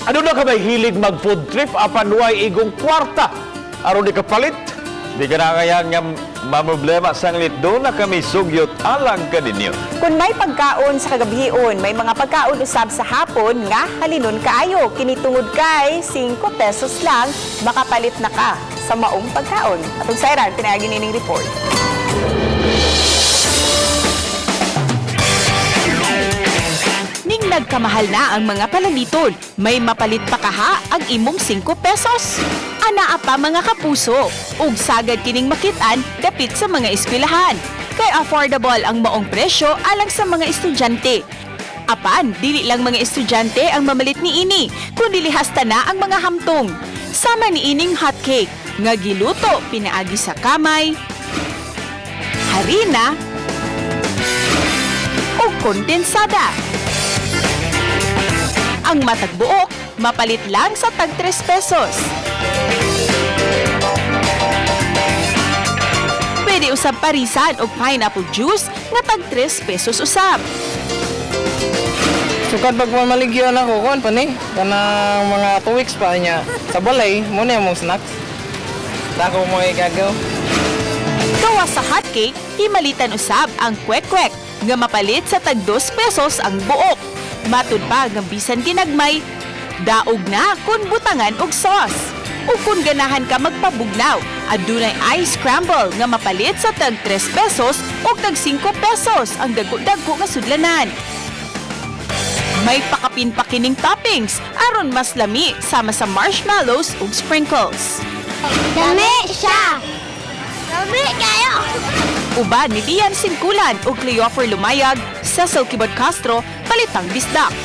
Ano na ka may hilig mag food trip apan way igong kwarta aron di kapalit? Di ka na kaya nga mamroblema, sanglit duna kami sugyot alang kaninyo. Kung may pagkaon sa kagabhion, may mga pagkaon usab sa hapon nga halinon kaayo. Kini tungod kay 5 pesos lang makapalit na ka sa maong pagkaon. Atong sayran pinaagi nining report. Ning nagkamahal na ang mga palaliton, may mapalit pa kaha ang imong 5 pesos. Anaa pa, mga kapuso, ug sagad kining makitaan dapit sa mga eskwelahan. Kay affordable ang maong presyo alang sa mga estudyante. Apan, dili lang mga estudyante ang mamalit ni ini, kundi lihasta na ang mga hamtong. Sama ni ining hotcake, nga giluto pinaagi sa kamay, harina, ug kondensada. Ang matag buok, mapalit lang sa tag 3 pesos. Pwede usab parisan og pineapple juice nga tag 3 pesos usab. Sukad pag mamaligyo na ko, kuan pa ni. Kanang mga 2 weeks pa niya. Sa balay, muna yung mong snacks. Dako mo igagaw. Gawa sa hotcake, himalitan usab ang kwek-kwek nga mapalit sa tag 2 pesos ang buok. Matud pa nga bisan ginagmay, daog na kun butangan og sauce. O kung ganahan ka magpabugnaw, adunay ice scramble nga mapalit sa tag 3 pesos o tag 5 pesos ang dagko-dagko nga sudlanan. May pakapin pa kining toppings aron mas lami, sama sa marshmallows ug sprinkles. Lami siya! Lami kaayo! Uban ni Dian Sinkulan ug Cleofer Lumayag, Cecil Kibod Castro, Balitang Bisdak.